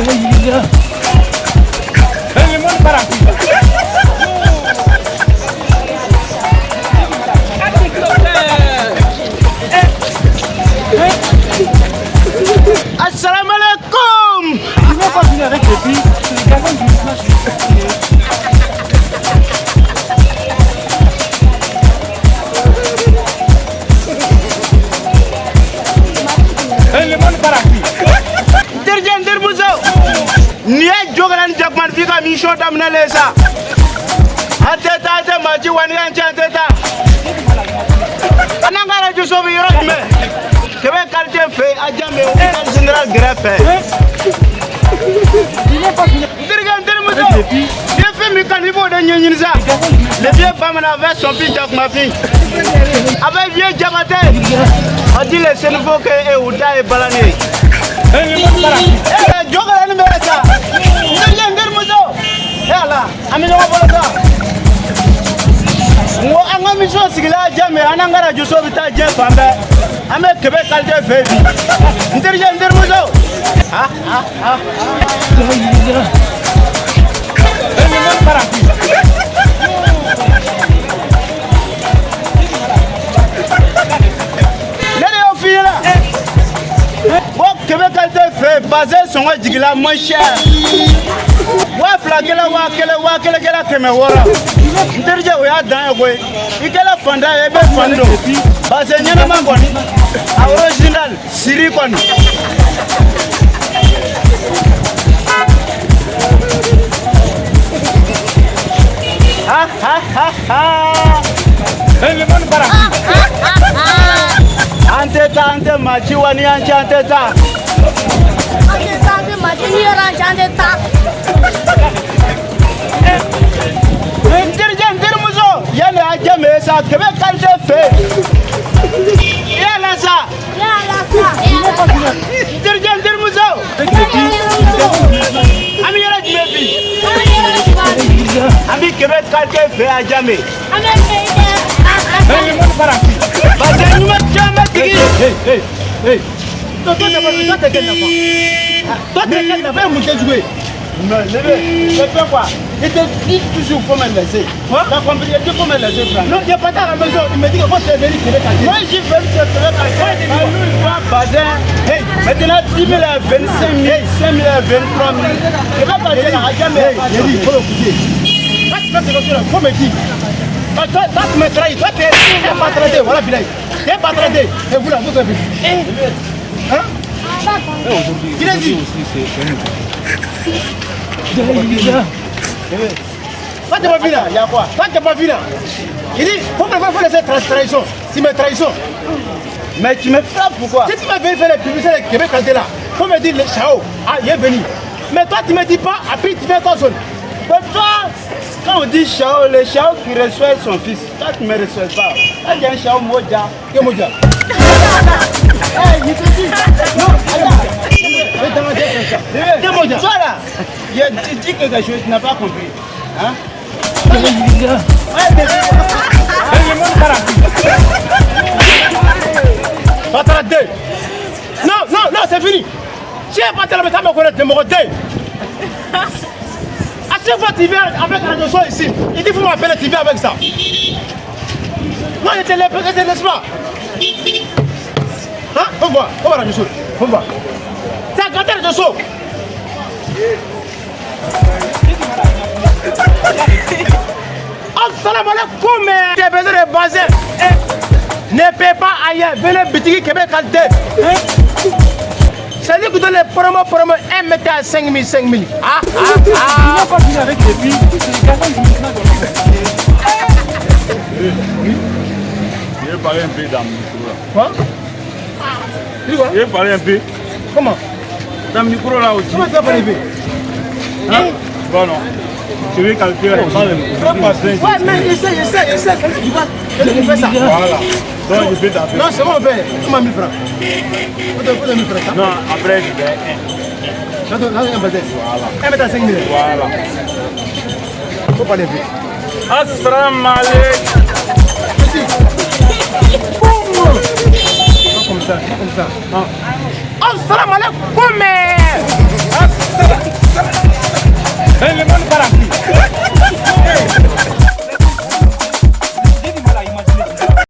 Le monde part en couille. Assalamu alaikum. Tu vas pas venir avec les filles, c'est les garçons du match. Le monde part en couille. N terikɛ, n terimuso, nin ye Jokala ni Jakumanifin ka mission daminɛlen ye sa. An tɛ taa, an tɛ maa ci wa ni y'an ci, an tɛ taa. An n'an ka arajo so bɛ yɔrɔ jumɛn? Kɛmɛ quartier fɛ yen, Adjamé, hôpital général gɛrɛfɛ. N terikɛ, n terimuso, n'i ye fɛn min kanu, i b'o de ɲɛɲini sa. Le vieux Bamanan avec son fils Jakumafin, avec vieux Diabaté. On dit les Sénoufos que u ta ye balani ye. Le monde part en couille. Eh, Jokala ni bɛ sa. N terikɛ, n terimuso, e Ala, an bɛ ɲɔgɔn bolo sa. N ko an ka mission sigila Adjamé, an n'an ka arajo so bɛ taa diɲɛ fan bɛɛ. An bɛ Kɛmɛ quartier fɛ yen bi. N terikɛ, n terimuso. Ah ah ah. Le monde part en couille. Ne de y'o f'i ɲɛna. Ko Kɛmɛ quartier fɛ yen, bazin sɔngɔ jiginna moins cher. 2000 kɛla 1000, 1000 kɛla 600. N terikɛ, o y'a dan ye koyi. I kɛla fantan ye, i bɛ fani don. Bazin ɲɛnama kɔni, a original, siri kɔni. Ha ha ha ha. Le monde part en couille. An tɛ taa, an tɛ maa ci wa ni y'an ci, an tɛ taa. An tɛ taa, an tɛ maa ci, ni yɔrɔ an cɛ, an tɛ taa. N terikɛ, n terimuso, yanni a jɛ ye sa, Kɛmɛ quartier fɛ yen. I y'a la sa. Yala sa. N terikɛ, n terimuso, an bɛ yɔrɔ jumɛn bi? An bɛ Kɛmɛ quartier fɛ yen, Adjamé. An bɛ fɛn kɛ. Le monde part en couille. Bazin ɲuman caman tigi. Hey, hey, hey. Toi, toi, toi, t'es quel enfant? Toi, t'es quel enfant? Mon joué. Non, je fais quoi? Il te dit toujours, faut me laisser. Quoi? T'as compris? Il dit, faut me laisser, frère. Non, il est parti à la maison. Il me dit que quand tu es venu, tu es venu. Moi, j'ai venu chez Kɛmɛ quartier. Lui, il voit bazin. Hey, Maintenant, 10 000 à 25 000, 5 000 à 23 000. Kɛmɛ quartier, Adjamé. Hey, j'ai dit, faut l'écouter. Quand tu fais quelque chose, il faut me dire. Toi, toi, toi, tu me trahis. Toi, tu es pas traité. Voilà, Bilaye. Tu es pas traité. Et vous là, vous avez vu. Hein? Aujourd'hui, aussi, c'est nous. Toi, tu n'es pas vu là. Il y a quoi? Toi, tu n'es pas vu là. Il dit, faut laisser trahison. Tu me trahison. Mais tu me frappes pourquoi? Si tu m'as venu faire les publicités de Québec là, faut me dire, le Chao, ah, il est venu. Mais toi, tu me dis pas, après tu viens ta zone. Mais toi, quand on dit Chao, le Chao qui reçoit son fils, toi tu ne me reçois pas. Toi, tu es un Chao Moja. Que Moja? Eh, il te dit. Non, attends. Que Moja? Toi là, tu dis quelque chose, tu n'as pas compris. Hein? Ouais, mais- Le monde part en couille. Patara 2. Non, non, non, c'est fini. Si elle pas la me connaître, numéro 2. À chaque fois tu viens avec la notion ici, il dit faut m'appeler, tu viens avec ça. Non, je te laisse pas. Hein? Faut voir la notion. Faut voir. C'est un gâteau de notion. Assalamu alaikum. Tu as besoin de bazin. Ne paie pas ailleurs. Venez boutique Québec qualité. C'est lui qui donne les promos, 1 mètre à 5 000, 5 000. Ah, ah, ah. Tu vas pas venir avec les filles, c'est les garçons du match. Oui. Je vais parler un peu dans le micro là. Quoi? Tu dis quoi? Je vais parler un peu. Comment? Dans le micro là aussi. Comment tu vas parler un peu? Hein? Bon non. Je vais calculer. Ouais, mais je sais. C'est lui qui fait ça. Voilà. Donc je vais t'appeler. Non, c'est bon, on fait. Tu m'as 1000 francs. Faut 1000 francs. Non, après je vais un. Non, un bazin. Voilà. 1 mètre à 5 000. Voilà. Faut parler un peu. Assalamu alaikum. Pas comme ça, pas comme ça. Assalamu alaikum.